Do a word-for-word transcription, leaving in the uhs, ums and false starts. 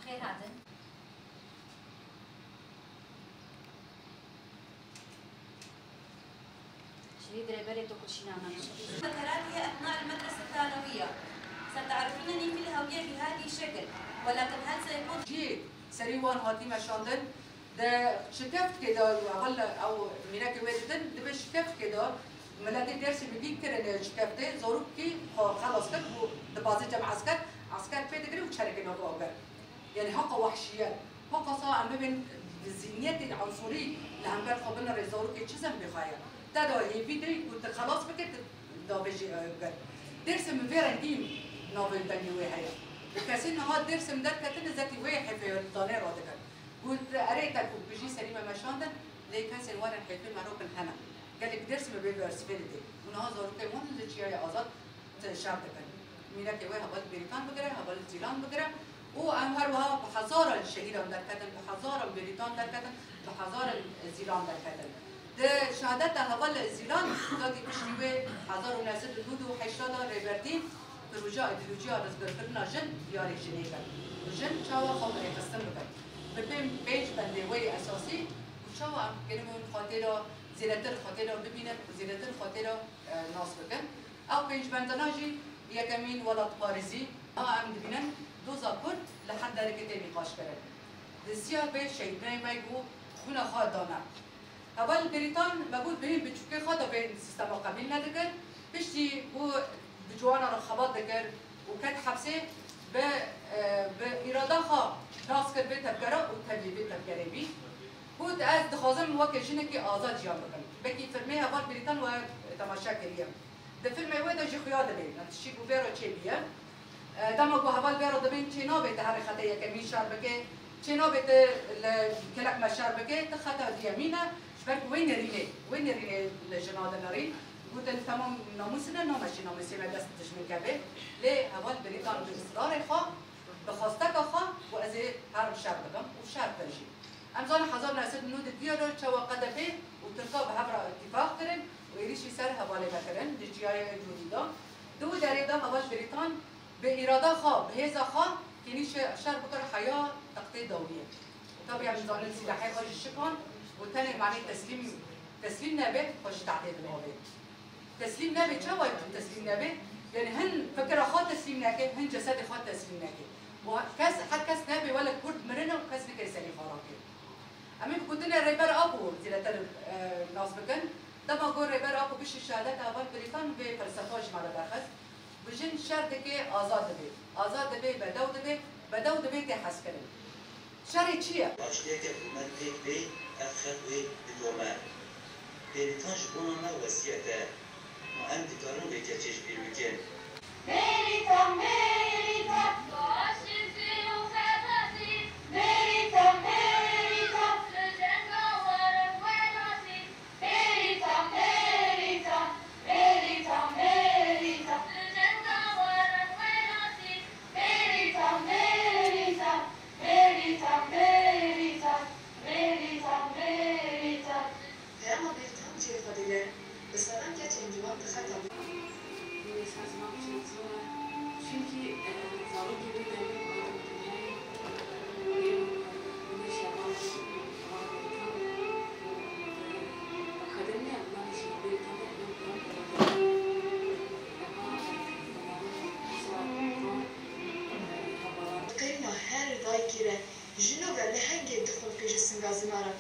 Şehîd Rêberê Tokurşîna me. ذكراتها أثناء المدرسة الثانوية. ستعرفينني في الهوية بهذه الشكل، ولكن هل سيكون Cihê serî wan hatî meşandin. Di şikeftikê de, heval ew mînekê wê didin, di vê şikeftikê de miletê Dêrsimî lîk kirin şikeftê, zarokî xwe xelas kir û di bazê cem esker, esker pê digire û çerikê nava agir. Yanî haka wehşiyet. Haka sa em bibên bi zîhniyetê unsurî li hember xwe binirê, zarokê çi zembê xwe ye. Te da hêvî dê ku tu xelas bike, tu davê jî, e, bike. Dêrsim bi vê rengî navê dengê wê heye. Û kesên niha Dêrsim derketine zetî wê hêfê danê radikin. Got, erê te ku bijî serî me meşandin, lê kesên werin hêfê me robin hene. Gelek Dêrsim bi vê bersivê didê. Û niha zarokên wan li Çiyayê Azad şer dikin. Mînekê wê heval Bêrîtan bigire, heval Zîlan bigire û em her wiha bi hezaran şehîdan derketin, bi hezaran Bêrîtan derketin, bi hezaran Zîlan derketin. Di şehadeta heval Zîlan, zatî piştî wê hezar û neh sed û nod û heştê de Rêbertî projeya îdeolojiya rizgarkirina jin diyarê jinê kir. Jin çawa xwe bi rêxistin bikin. Bi pê-, pênc bendê wê yê esasî û çawa em bênimên xwe tê de zêdetir xwe tê de bibînin û zêdetir xwe tê de, e, nas bikin. Ew pênc bendana jî yekemîn welatparêzî. Niha em dibînin doza Kurd li her derekê tê nîqaşkirin. Di siya vê şehîdinê me ku xwîna xwe dane. Heval Bêrîtan me got bi hîn biçûkê xwe de vê sîstema qebîl nedikir. Piştî ku bi ciwanan re xebat dikir û ket hepsê, bi, e, bi îrada xwe nas kir vê tevgera û tevlî vê tevgerê bî. Got, ez dixwazim weke jinekî azad jiyan bikim. Belkî filmê heval Bêrîtan we temaşe kiriye. Di filmê wê de jî xuya dibê, em tiştî ku vê re çêbûye. E, dema ku heval vê re dibên çênabê te herê xetê yekemîn şer bike, çênabê te li kelek me şer bike, ti xeta duyemîn e, ji ber ku wê nerînê, wê nerînê li jina de nerîn. Gotin, temam namûs ne, nameşî namûsê me dest dijmin kevê. Lê heval Bêrîtan bi israrê xwe, bi xwesteka xwe û ez ê herim şer bikim û şer kir jî. Em zanin hezar neh sed û nod û du de çawa K D P û Tirka bi hev re îtîfaq kirin û êrîşî ser hevalê me kirin di Çiyayê Cûdî de. Di wî derê de heval Bêrîtan bi îrada xwe, bi hêza xwe tênî şe-, şer bikir heya teqtê dawiyê. Û tabî em zanin sîlehê xwe jî şikan û tenê manê teslîm, teslîm nebe, xwe ji tehdê dibavê. Teslîm nebe, çawa teslîm nebe? Yanî hin fikira xwe teslîm neke, hin cesedê xwe teslîm neke. Û kes, her kes nebe wele Kurd mirine û kes nike serî xwe rake. Em ê bi gotinê Rêber Apo zêdetir, e, nas bikin. Dema ku Rêber Apo piştî şehadeta heval Bêrîtan vê felsefa ji me re derxist. Bi jin şer dike, azad dibe. Azad dibe, bedew dibe, bedew dibe tê hezkirin. Şerê çi ye? Paştiyeke ku me pêk bê, ev xet wê bidome. Bêrîtan ji bona me wesiyet e. Ma em dikarin vê keçê ji bîr bikin. Bêrîtan, Bêrîtan. Faşîzm û xebazî. Bêrîtan, Bêrîtan. Li cenga werin wenasî. Bêrîtan, Bêrîtan, Bêrîtan, Bêrîtan. Li cenga werin wenasî. Bêrîtan, Bêrîtan, Bêrîtan, Bêrîtan, Bêrîtan, Bêrîtan. Peyama Bêrîtan cihê xwe dide. Bi sedan keçên ciwan di xeta Çimkî, e, zarokê wî demê ku hatin tevî, ê, e, wî şevan, e, xedemî ya, bi navê Şehîd Bêrîtan de, e, Qeyna her dayikî re jino ve lehengê dixulqî ji singa zina re.